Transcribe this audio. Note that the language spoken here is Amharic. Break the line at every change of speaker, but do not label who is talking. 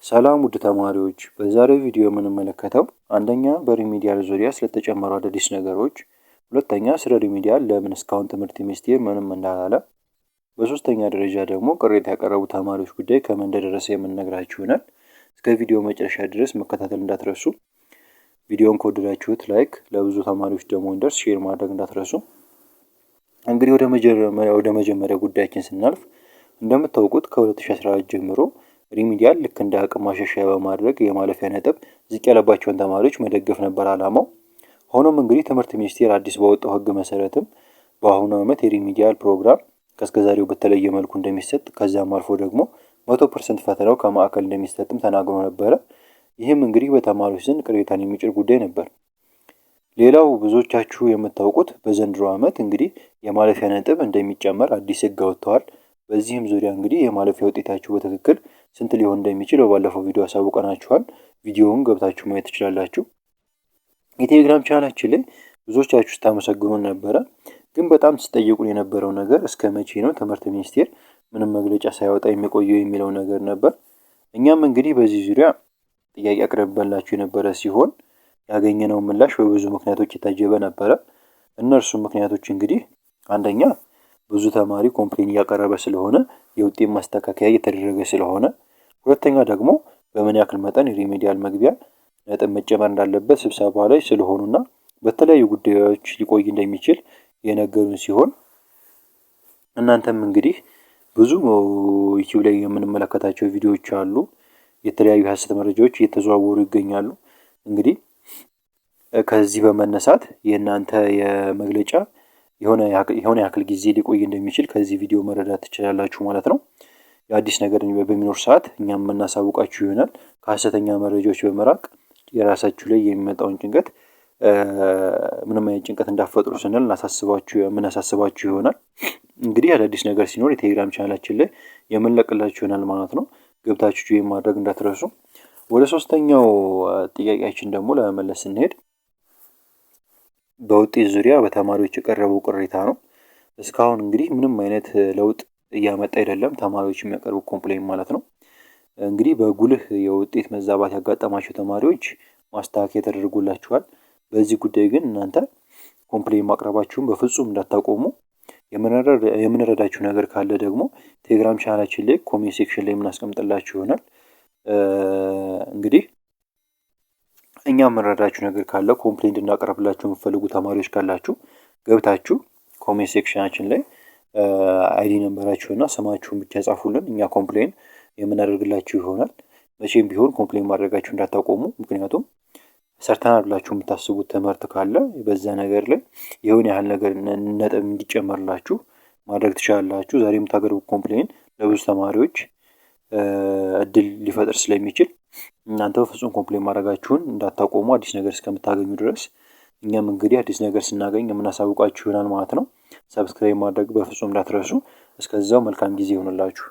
ሰላም ውድ ተማሪዎች፣ በዛሬው ቪዲዮ የምንመለከተው አንደኛ በ remedial ዙሪያ ስለተጨመሩ አዳዲስ ነገሮች፣ ሁለተኛ ስለ remedial ለምን እስካሁን ትምህርት ሚኒስቴር ምንም እንዳላለ፣ በሶስተኛ ደረጃ ደግሞ ቅሬታ ያቀረቡ ተማሪዎች ጉዳይ ከምን እንደደረሰ የምንነግራችሁ ይሆናል። እስከ ቪዲዮ መጨረሻ ድረስ መከታተል እንዳትረሱ። ቪዲዮን ከወደዳችሁት like፣ ለብዙ ተማሪዎች ደግሞ እንዲደርስ share ማድረግ እንዳትረሱ። እንግዲህ ወደ መጀመሪያ ጉዳያችን ስናልፍ፣ እንደምታውቁት ከ2014 ጀምሮ remedial ልክ እንደ አቅም ማሻሻያ በማድረግ የማለፊያ ነጥብ ዝቅ ያለባቸውን ተማሪዎች መደገፍ ነበር ዓላማው። ሆኖም እንግዲህ ትምህርት ሚኒስቴር አዲስ ባወጣው ሕግ መሰረትም በአሁኑ ዓመት የ remedial ፕሮግራም ከእስከዛሬው በተለየ መልኩ እንደሚሰጥ፣ ከዚያም አልፎ ደግሞ 100% ፈተናው ከማዕከል እንደሚሰጥም ተናግሮ ነበረ። ይህም እንግዲህ በተማሪዎች ዘንድ ቅሬታን የሚጭር ጉዳይ ነበር። ሌላው ብዙዎቻችሁ የምታውቁት በዘንድሮ ዓመት እንግዲህ የማለፊያ ነጥብ እንደሚጨመር አዲስ ሕግ አውጥተዋል። በዚህም ዙሪያ እንግዲህ የማለፊያ ውጤታችሁ በትክክል ስንት ሊሆን እንደሚችል በባለፈው ቪዲዮ አሳውቀናችኋል። ቪዲዮውን ገብታችሁ ማየት ትችላላችሁ። የቴሌግራም ቻናላችን ላይ ብዙዎቻችሁ ስታመሰግኑን ነበረ። ግን በጣም ስትጠይቁን የነበረው ነገር እስከ መቼ ነው ትምህርት ሚኒስቴር ምንም መግለጫ ሳያወጣ የሚቆየው የሚለው ነገር ነበር። እኛም እንግዲህ በዚህ ዙሪያ ጥያቄ አቅርበንላችሁ የነበረ ሲሆን ያገኘነው ምላሽ በብዙ ምክንያቶች የታጀበ ነበረ። እነርሱም ምክንያቶች እንግዲህ አንደኛ ብዙ ተማሪ complain እያቀረበ ስለሆነ የውጤት ማስተካከያ እየተደረገ ስለሆነ፣ ሁለተኛ ደግሞ በምን ያክል መጠን የ remedial መግቢያ ነጥብ መጨመር እንዳለበት ስብሰባ ላይ ስለሆኑና በተለያዩ ጉዳዮች ሊቆይ እንደሚችል የነገሩን ሲሆን፣ እናንተም እንግዲህ ብዙ ዩቲዩብ ላይ የምንመለከታቸው ቪዲዮዎች አሉ። የተለያዩ የሀሰት መረጃዎች እየተዘዋወሩ ይገኛሉ። እንግዲህ ከዚህ በመነሳት የእናንተ የመግለጫ የሆነ ያክል ጊዜ ሊቆይ እንደሚችል ከዚህ ቪዲዮ መረዳት ትችላላችሁ ማለት ነው። የአዲስ ነገር በሚኖር ሰዓት እኛም የምናሳውቃችሁ ይሆናል። ከሀሰተኛ መረጃዎች በመራቅ የራሳችሁ ላይ የሚመጣውን ጭንቀት፣ ምንም አይነት ጭንቀት እንዳትፈጥሩ ስንል የምናሳስባችሁ ይሆናል። እንግዲህ አዳዲስ ነገር ሲኖር የቴሌግራም ቻናላችን ላይ የምንለቅላችሁ ይሆናል ማለት ነው። ገብታችሁ join ማድረግ እንዳትረሱ። ወደ ሶስተኛው ጥያቄያችን ደግሞ ለመመለስ ስንሄድ በውጤት ዙሪያ በተማሪዎች የቀረበው ቅሬታ ነው። እስካሁን እንግዲህ ምንም አይነት ለውጥ እያመጣ አይደለም፣ ተማሪዎች የሚያቀርቡ complain ማለት ነው። እንግዲህ በጉልህ የውጤት መዛባት ያጋጠማቸው ተማሪዎች ማስተካከያ ተደርጎላቸዋል። በዚህ ጉዳይ ግን እናንተ complain ማቅረባችሁን በፍጹም እንዳታቆሙ። የምንረዳችሁ ነገር ካለ ደግሞ ቴሌግራም ቻናላችን ላይ comment section ላይ የምናስቀምጥላችሁ ይሆናል። እንግዲህ እኛ የምንረዳችሁ ነገር ካለ፣ complain እንድናቀርብላችሁ የምትፈልጉ ተማሪዎች ካላችሁ ገብታችሁ comment section ኣችን ላይ ID number ኣችሁና ስማችሁን ብቻ ጻፉልን። እኛ complain የምናደርግላችሁ ይሆናል። መቼም ቢሆን complain ማድረጋችሁ እንዳታቆሙ። ምክንያቱም ሰርተናል ብላችሁ የምታስቡት ትምህርት ካለ በዛ ነገር ላይ የሆነ ያህል ነገር ነጥብ እንዲጨመርላችሁ ማድረግ ትችላላችሁ። ዛሬ የምታቀርቡት complain ለብዙ ተማሪዎች እድል ሊፈጥር ስለሚችል እናንተ በፍጹም complain ማድረጋችሁን እንዳታቆሙ አዲስ ነገር እስከምታገኙ ድረስ። እኛም እንግዲህ አዲስ ነገር ስናገኝ የምናሳውቃችሁ ይሆናል ማለት ነው። Subscribe ማድረግ በፍጹም እንዳትረሱ። እስከዛው መልካም ጊዜ ይሁንላችሁ።